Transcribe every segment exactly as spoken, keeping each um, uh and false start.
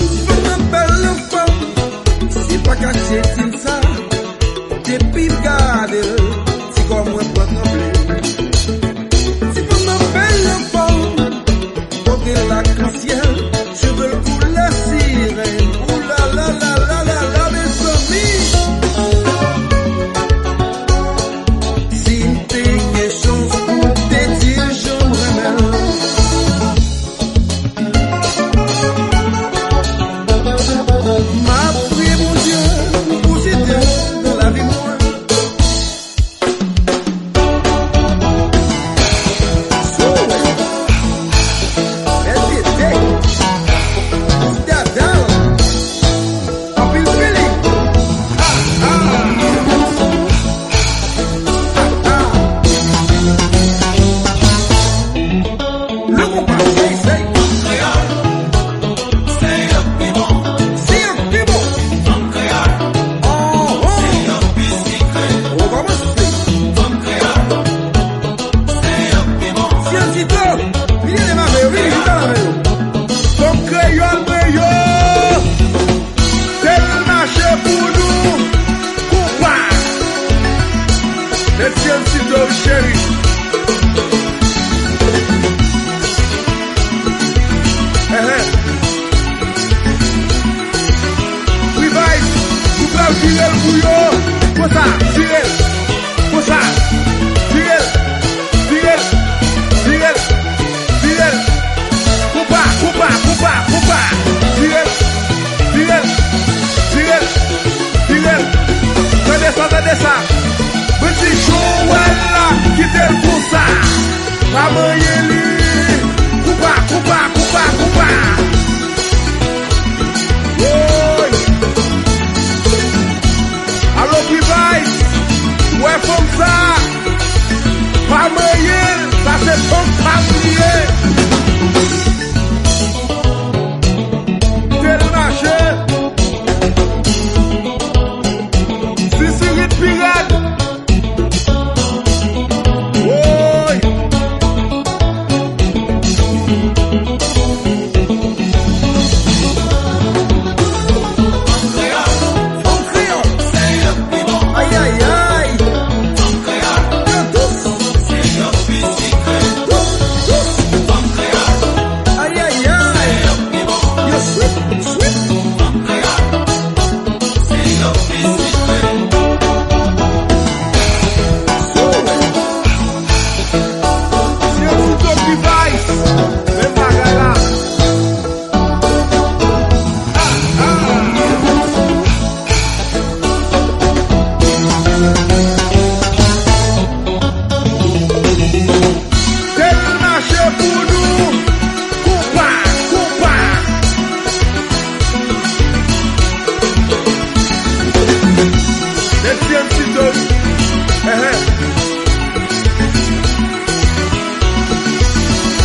Ti fanm nan bèl anfòm, se pa katye di m sa. Depi m gade l, ti kò mwen pran tranble. Ti fanm nan bèl anfòm, bòde lakansyèl, cheve l koulè sirèn. Ou la la la la la la, mezanmi. Si m te gen chans pou m te di l jan m renmen l. M ap priye Bondye pou site nan lavi mwen. Sou bèl tete, ti dada, anpil feeling. Ha, ha. Ha, ha. Le konpa, sey, sey. Se yo k pi bon. Oh, oh. Ou kòmanse. Syansi to, vini ale m avè yo, vini, vini ale m avè yo. Fanm kreyòl mwen yo. Tèl mache pou nou. Konpa. Etienne Sidor cheri. Ehe. Revice, nou pral vire l pou yo. Konsa, vire l. Konsa, vire l. Vire l. Vire l. Vire l. Konpa, konpa, konpa, konpa. Vire l. Vire l. Vire l. Vire l. Tande sa, tande sa. Mwen di Joel la, kite l konsa. Pa manyen li. Konpa, konpa, konpa, konpa. Woy. Alo, Revice. Wè fanm sa. Pa manyen l, sa se fanm pa m li ye. Kite l mache. Sisirit pi rèd. Woy. Fanm kreyòl. Ay, ay, ay. Yo dous. Dous, dous. Ay, ay, ay. Yo sweet, sweet. Sou. Syansi to Revice. Menm bagay la. Tèl mache pou nou. Konpa, konpa. Etienne Sidor. Ehe.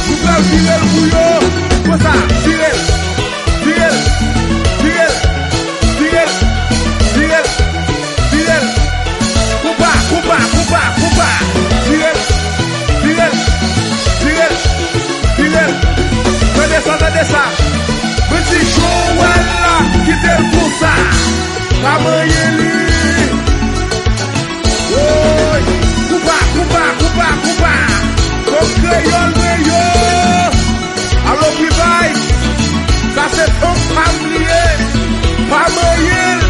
Nou pral vire l pou yo. Konsa, vire l. Vire l. Vire l. Vire l. Vire l. Vire l. Konpa, konpa, konpa, konpa. Vire l. Vire l. Vire l. Vire l. Tande sa, tande sa. Mwen di Joel la, kite l konsa. Pa manyen li. Woy. Konpa, konpa, konpa, konpa. Fanm kreyòl mwen yo. Alo, Revice. Sa se fanm pa m li ye. Pa manyen l.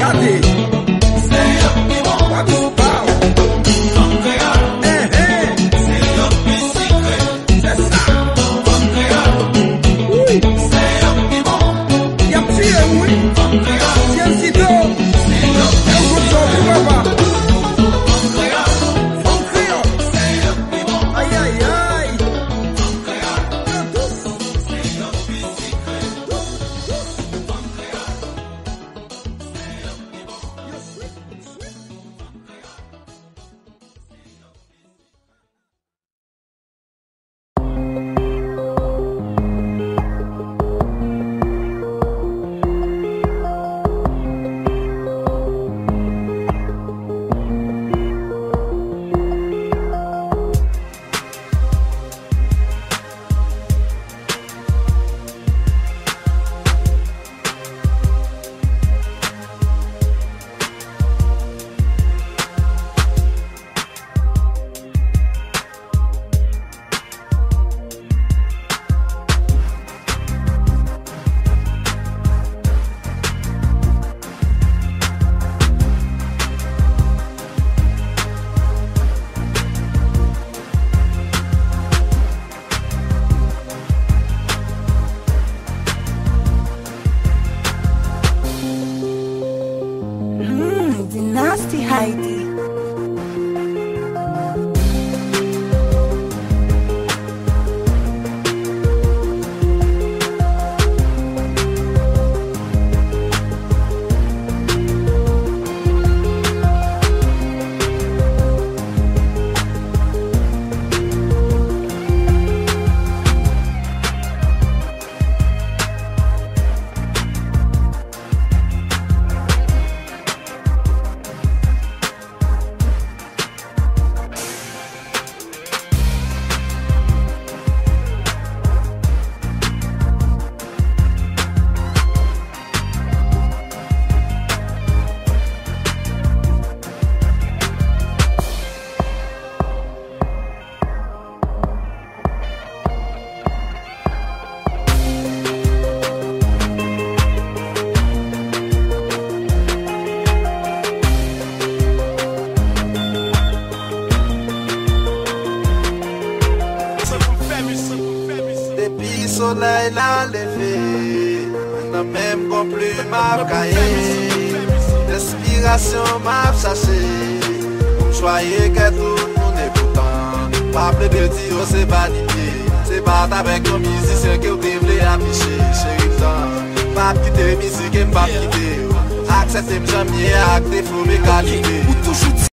Gade. Wa di pa w. Enhen. Se sa. Wi. Y ap tiye m, wi. Syansi to. E w konn sa w pou papa. Solèy la leve, nan menm gon plim ap kaye. Enspirasyon m ap chache, pou m chwaye kè tout moun. E poutan, pa plede di yo se vanite. Se pa t avèk yon mizisyen ke w te vle afiche. Cheri m tan, pa kite mizik e m p ap kite w. Aksepte m jan m ye ak defo m e kalite. Ou toujou di